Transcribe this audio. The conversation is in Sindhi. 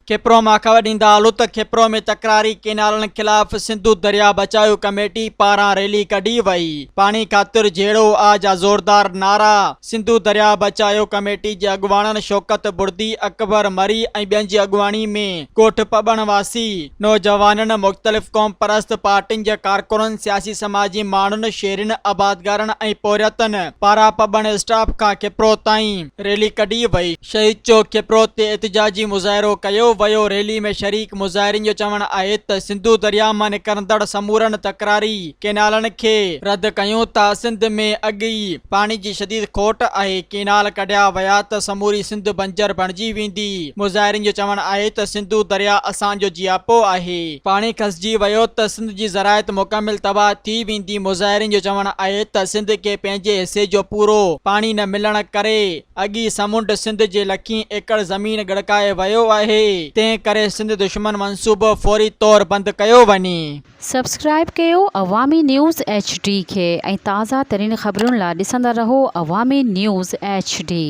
کپرو مان خبر ڏيندا هلون ته کپرو ۾ تڪراري ڪينالن خلاف سنڌو درياء بچايو ڪميٽي پاران ريلي ڪڍي وئي، پاڻي خاطر جهيڙو آ جا زوردار نعرا، سنڌو درياء بچايو ڪميٽي جي اڳواڻن شوڪت بڙدي، اڪبر مري ۽ ٻين جي اڳواڻي ۾ ڳوٺ پٻڻ واسي نوجوانن، مختلف قومپرست پارٽين جي ڪارڪنن، سياسي سماجي ماڻهن، شهرين، آبادگارن ۽ پورهيتن پاران پٻڻ اسٽاپ کان کپرو تائين ريلي ڪڍي وئي. شهيد چوڪ کپرو تي احتجاجي مظاهرو ڪيو ويو، ريلي ۾ شريڪ مظاهرين جو چوڻ آهي ته سنڌو درياء مان نڪرندڙ سمورن تڪراري ڪينالن کي رد ڪيون ٿا، سنڌ ۾ اڳ ئي پاڻي جي شديد کوٽ آهي، ڪينال ڪڍيا ويا ته سموري سنڌ بنجر بڻجي ويندي، مظاهرين جو چوڻ آهي ته سنڌو درياء اسان جو جياپو آهي، پاڻي کسجي ويو ته سنڌ جي زراعت مڪمل تباهه ٿي ويندي، مظاهرين جو چوڻ آهي ته سنڌ کي پنهنجي حصي جو پورو پاڻي نه ملڻ ڪري اڳ ئي سمنڊ سنڌ جي لکين ايڪڙ زمين ڳڙڪائي ويو آهي، تنهن ڪري سنڌ دشمن منصوبو فوري طور بند ڪيو وڃي. سبسڪرائيب ڪيو عوامي نيوز ايڇ ڊي کي ۽ تازه ترين خبرن لا ڏسندا رهو عوامي نيوز ايڇ ڊي.